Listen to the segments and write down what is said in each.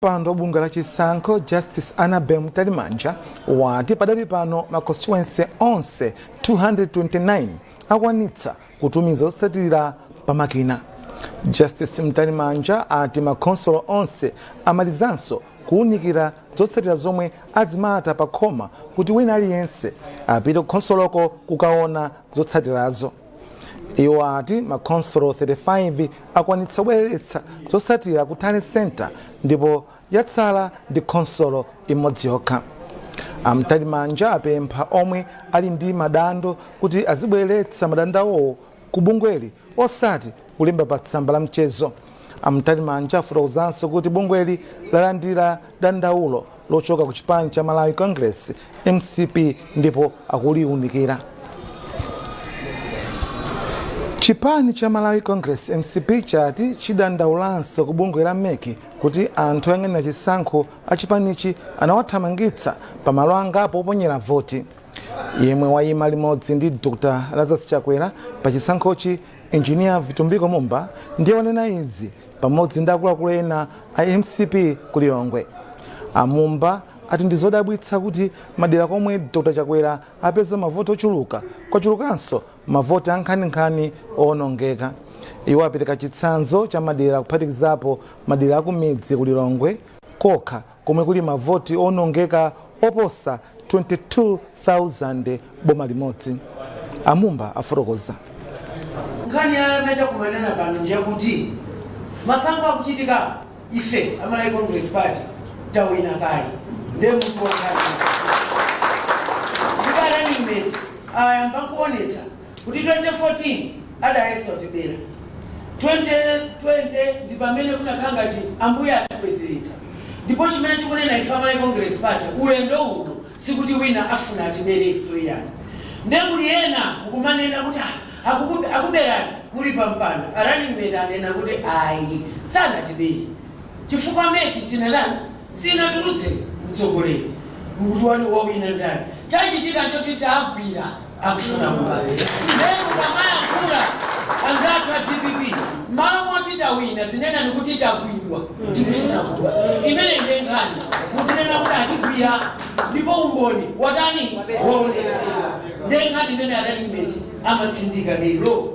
Wapampando bungwe la chisankho, Justice Annabel Mtalimanja, wati padali pano ma constituency onse 229 akwanitsa kutumiza zotsatira pamakina. Justice Mtalimanja ati makhonsolo onse amalizanso kuwunikira zotsatira zomwe azimata pa khoma kuti wina aliyense apite kukhonsoloko kukaona zotsatirazo. Iwo ati makhonsolo 35 akwanitsa kubwereretsa zotsatira ku tally center ndipo yatsala ndi khonsolo imodzi yokha. Amtalimanja apempha omwe ali ndi madando kuti azibweretsa madandawo ku bungweli, osati kulemba pa tsamba la mchezo. Amtalimanja afotokozanso kuti bungweli lalandira dandaulo lochoka ku chipani cha Malawi Congress, MCP, ndipo akuliunikira. Chipani cha Malawi Congress, MCP, chati chidandaulanso ku bungwe la MEC kuti anthu oyang'anira chisankho a chipanichi anawathamangitsa pamalo angapo oponyera voti. Yemwe wayima limodzi ndi Dr Lazarus Chakwera pa chisankhochi, Engineer Vitumbiko Mumba, ndiye wanena izi pamodzi ndi akuluakulu ena a MCP ku Lilongwe. Amumba ati ndi zodabwitsa kuti madera komwe Dr Chakwera apeza mavoti ochuluka, kwachulukanso mavoti ankhaninkhani owonongeka. Iwo apereka chitsanzo cha madera kuphatikizapo madera akumidzi ku Lilongwe kokha, komwe kuli mavoti owonongeka oposa 22,000 boma limodzi. Amumba afotokoza. Nkhani yamene takumanana pano ndiyakuti masankho akuchitika, ife a Malawi Congress Party tawina kale. Ndiye mutu wa nkhani, ndipo running mate ayamba kuonetsa kuti 2014 adayesa kutibera, 2020 ndi pamene kunakhala ngati Ambuye atibwezeretsa. Ndipo chimene tikunena ife a Malawi Congress Party, ulendo uno sikuti wina afuna atiberenso iyani. Ndiye kuli ena mukumanena kuti, "Ah, akuberani muli pampando." A running mate anena kuti ayi, sanatibere, chifukwa MEC sinatani, sinatulutse mtsogoleri mukuti wani wawina ndani. Chachitika nchoti tagwira akufuna kuba. Ndiye mukamayankhula anzathu a DPP, malo moti tawina, zinenani kuti tagwidwa tikufuna kuba. Imene ndiye nkhani. Mutinena kuti atigwira ndipo umboni watani, waonetsedwa. Ndiye nkhani imene a running mate amatsindika lero.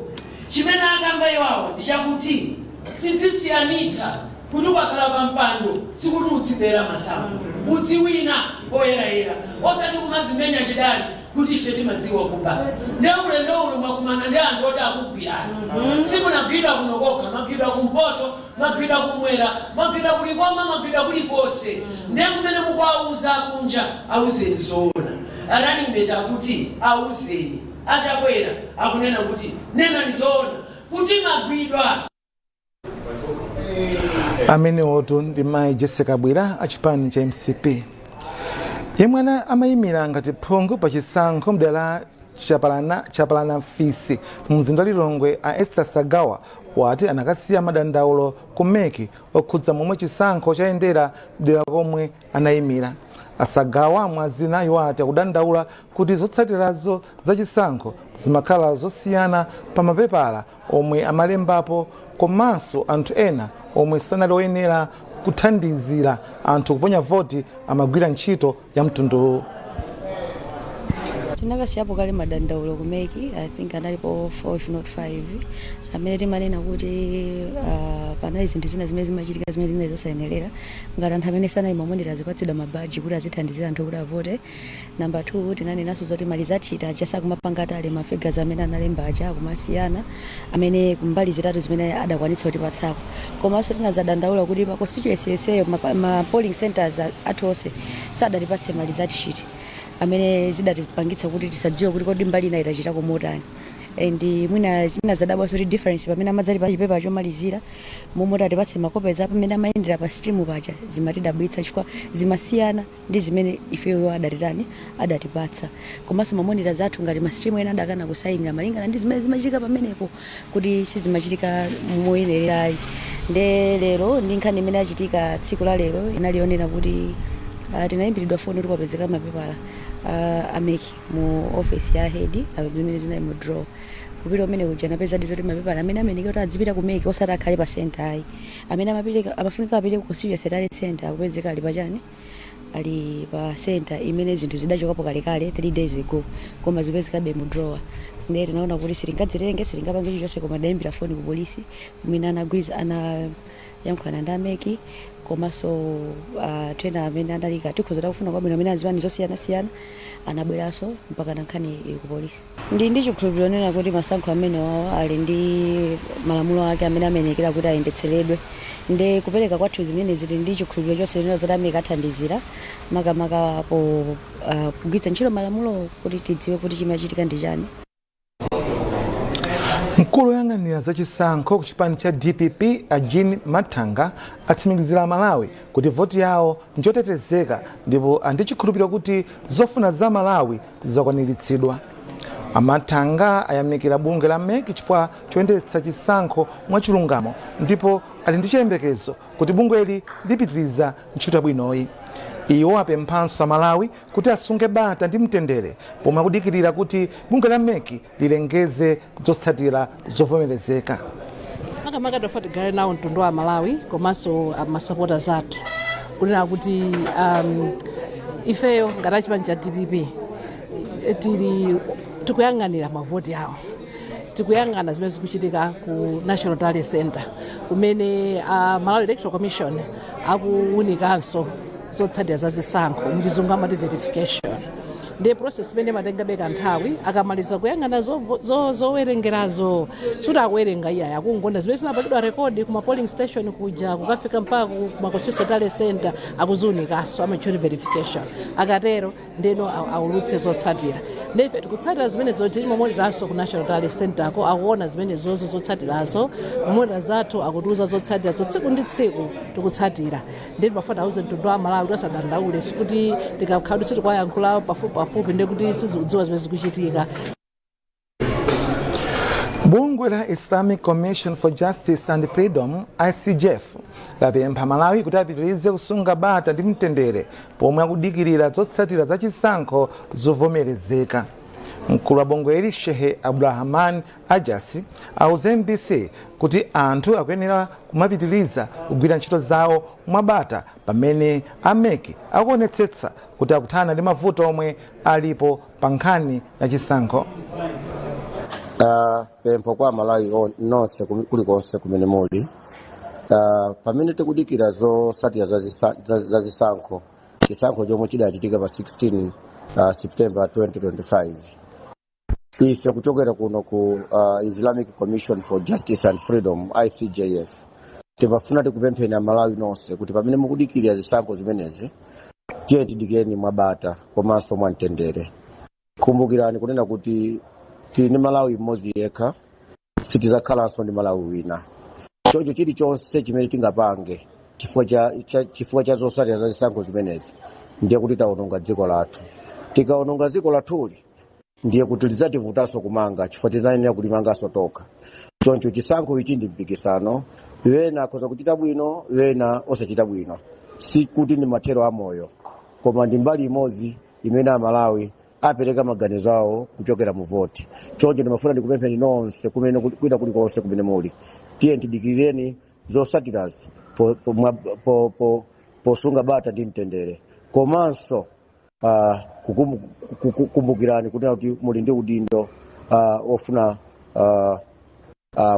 Chimene akamba iwawa ndi chakuti tidzisiyanitsa kuti ukakhala pa mpando sikuti udzibera masankho, udziwina poyerayera, osati kumazimenya chidali kuti ife timadziwa kuba. Nde ulendo uno mwakumana ndi anthu oti akugwirani. Simunagwidwa kuno kokha, mwagwidwa kumpoto, mwagwidwa kumwera, mwagwidwa kulikoma, mwagwidwa kulikonse. Ndiye kumene mukuwauza kunja, auzeni zoona. A running mate akuti auzeni, Achakwera akunena kuti nenani zoona kuti magwidwa. Amenewotu ndi mayi Jessica Bwira a chipani cha MCP. Yemwe amayimira ngati phungu pa chisankho mdera la Chapalana Mfisi mu mzinda wa Lilongwe, a Esther Sagawa, wati anakasiya madandaulo ku MEC okhudza momwe chisankho chayendera dera komwe anayimira. Asagawa mwazina iwo ati akudandaula kuti zotsatirazo za chisankho zimakhala zosiyana pa mapepala omwe amalembapo, komanso anthu ena omwe sanali oyenera kuthandizira anthu kuponya voti amagwira ntchito ya mtunduwu. Tinakasiyapo kale madandaulo ku MEC. I think analipo 4 if not 5, amene timanena kuti panali zinthu zina zimene zimachitika zimene zinali zosayenerera, ngati anthu amene sanali ma monitor azipatsidwa mabaji kuti azithandizira anthu kuti avote. Number 2, tinanenanso zoti ma result sheet aja sakumapanga tally, ma figures amene analemba aja akumasiyana, amene kumbali zitatu zimene adakwanitsa kutipatsako. Komanso tinazadandaula kuti pa constituency yonseyo ma polling centers athu onse sadatipatse ma result sheet, amene zidatipangitsa kuti tisadziwe kuti kodi mbali ina itachitako motani. And mwina zinazadabwanso kuti difference pamene amadzati pa chipepa chomalizira, momwe atipatse ma copies pamene amayendera pa stream paja, zimatidabwitsa chifukwa zimasiyana ndi zimene ifeyo adatitani, adatipatsa. Komanso ma monitors athu ngati ma stream ena adakana kusayinira malingana ndi zimene zimachitika pamenepo, kuti sizimachitika moyenererayi. Nde lero ndi nkhani imene yachitika tsiku la lero inalionera kuti tinayimbiridwa foni kuti kwapezeka mapepala a MEC mu office ya head, zimene zinali mu drawer. Kupita umene kuja napeza zoti mapepala amene ameneke kuti adzipita ku MEC, osati akhale pa center ayi, amene amapereka amafunika apite ku constituency tally center, akupezeka ali pachani, ali pa center imene zinthu zidachokapo kalekale 3 days ago, koma zipezekabe mu drawer. Ndiye tinaona kuti sitingadzitenge, sitingapange chilichonse, koma dayimbira foni ku polisi kumene anagwiza anayankhulana ndi a MEC komanso twena amene analika tikhoza kufuna kwabwino amene azipani zosiyanasiyana anabweranso mpaka na nkhani ili ku polisi. Ndi chikhulupiriro nena kuti masankho amene wawo ali ndi malamulo ake amene amenekera kuti ayendetseredwe, ndi kupereka kwathu zimene zili ndi chikhulupiriro chonse nena zoti a MEC athandizira makamaka po kugwiritsa ntchito malamulo kuti tidziwe kuti chimachitika ndi chani. Mkulu woyang'anira zachisankho ku chipani cha DPP, a Jean Mathanga, atsimikizira Malawi kuti voti yawo njotetezeka ndipo andi chikhulupiriro kuti zofuna za Malawi zakwaniritsidwa. Amathanga ayamikira bungwe la MEC chifukwa choyendetsa chisankho mwachilungamo ndipo ali ndi chiyembekezo kuti bungweli lipitiriza ntchito yabwinoyi. Iwo apemphanso Amalawi kuti asunge bata ndi mtendere pomwe akudikirira kuti bungwe la MEC lilengeze zotsatira zovomerezeka. Makamaka tofa tigale nawo mtundu wa Malawi komanso masapota zathu kunena kuti ifeyo ngati achipani cha DPP tili tikuyang'anira mavoti awo, tikuyang'ana zimene zikuchitika ku National Tally Center kumene Malawi Electoral Commission akuwunikanso zotsatira za zisankho, muchizungu amati verification. Ndiye process imene imatengabe kanthawi. Akamaliza kuyang'ana zowerengerazo, suti akuwerenga iyayi, akungonda zimene zinapangidwa record kuma polling station kuja kukafika mpaka kuma constituency tally center, akuziunikanso, amachoti verification. Akatero ndeno aulutse zotsatira. Ndife tikutsatira zimenezo, tili mamonitoranso ku National Tally Center ko, akuona zimenezozo zotsatirazo. Mamonitor zathu akutiuza zotsatira tsiku ndi tsiku, tikutsatira. Ndi timafuna auze mtundu wa Malawi kuti asadandaule, sikuti tikakhala kuti sitikuwayankhula pafupi pafupi ndi kuti sizikudziwa zimene zikuchitika. Bungwe la Islamic Commission for Justice and Freedom, ICJF, lapempha Malawi kuti apitirize kusunga bata ndi mtendere pomwe akudikirira zotsatira za chisankho zovomerezeka. Mkulu wa bungweli, Shehe Abdurahman Ajasi, auza MBC kuti anthu akuyenera kumapitiriza kugwira ntchito zawo mwabata pamene a MEC akuonetsetsa kuti akuthana ndi mavuto omwe alipo pa nkhani ya chisankho. Pempho kwa Malawi nonse kulikonse kumene muli, pamene tikudikira zotsatira za zisankho, chisankho chomwe chidachitika pa 16 September 2025, ife kuchokera kuno ku Islamic Commission for Justice and Freedom, ICJF, timafuna tikupempheni Amalawi nonse kuti pamene mukudikirira zisankho zimenezi, tiye tidikireni mwabata komanso mwamtendere. Kumbukirani kunena kuti tili ndi Malawi mmodzi yekha, sitizakhalanso ndi Malawi wina. Choncho chilichonse chimene tingapange chifukwa cha zotsatira za zisankho zimenezi, ndiye kuti tawononga dziko lathu. Tikawononga dziko lathuli, ndiye kuti lidzativutanso kumanga chifukwa tidzayenera kulimanganso tokha. Choncho chisankho ichi ndi mpikisano, wena akhoza kuchita bwino, wena osachita bwino. Sikuti ndi mathero amoyo, koma ndi mbali imodzi imene Amalawi apereka maganizo awo kuchokera mu voti. Choncho ndimafuna ndikupempheni nonse kumene kwina kulikonse kumene muli, tiye tidikireni zotsatirazi posunga bata ndi mtendere, komanso kumbukirani kunena kuti muli ndi udindo ofuna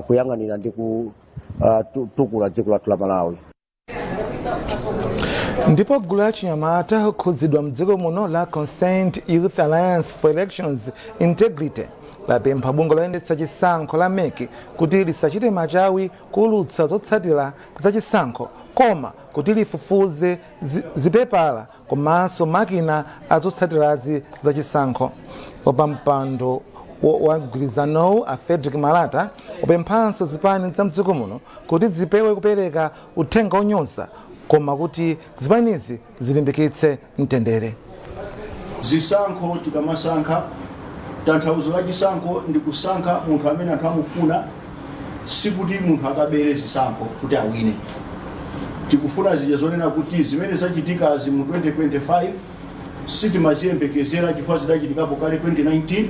kuyang'anira ndi kutukula dziko lathu la Malawi. Ndipo gulu la chinyamata okhudzidwa mdziko muno la Concerned Youth Alliance for Elections Integrity lapempha bungwe loyendetsa chisankho la MEC kuti lisachite machawi kuulutsa zotsatira za chisankho, koma kuti lifufuze zipepala komanso makina azotsatirazi za chisankho. Wapampando wa mgwirizanowu, a Frederick Malata, wapemphanso zipani za mdziko muno kuti zipewe kupereka uthenga onyoza, koma kuti zipanizi zilimbikitse mtendere. Zisankho tikamasankha, tanthauzo la chisankho ndi kusankha munthu amene anthu amufuna, sikuti munthu akabere zisankho kuti awine. Tikufuna zija zonena kuti zimene zachitikazi mu 2025 sitimaziyembekezera chifukwa zidachitikapo kale 2019.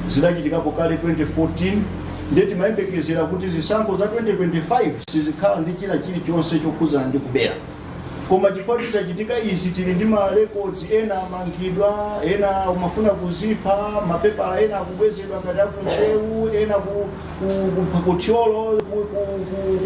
Zidachitikapo kale 2014, ndiye timayembekezera kuti zisankho za 2025 sizikhala ndi china chilichonse chokhudzana ndi kubera. Koma chifukwa tisachitika izi, tili ndi ma records, ena amangidwa, ena amafuna kuzipha, mapepala ena akubwezedwa ngati akuntcheu, ena ku Thyolo,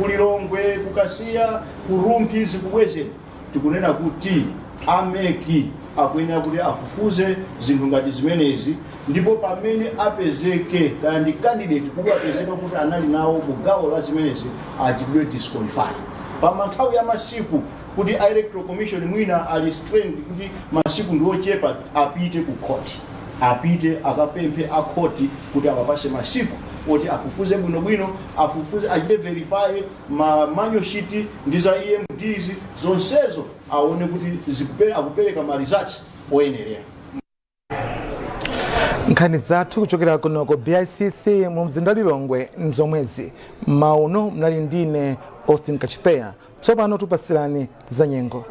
ku Lilongwe, ku Kasiya, ku Rumphi, zikubwezedwa. Tikunena kuti a MEC akuyenera kuti afufuze zinthu ngati zimenezi, ndipo pamene apezeke kaya ndi candidate kuti apezeka kuti anali nawo mu gawo la zimenezi, achitidwe disqualify. Pama nthawi ya masiku kuti a Electoral Commission mwina ali strained kuti masiku ndi ochepa, apite ku court, apite akapemphe a court kuti awapase masiku oti afufuze bwinobwino, afufuze, achite verify ma manual sheet ndi za EMDs zonsezo, aone kuti akupereka ma results oyenerera. Nkhani zathu kuchokera kuno ku BICC mu mzinda wa Lilongwe nzomwezi. Mauno mnali ndine Austin Kachipeya. Tsopano tupasirani za nyengo.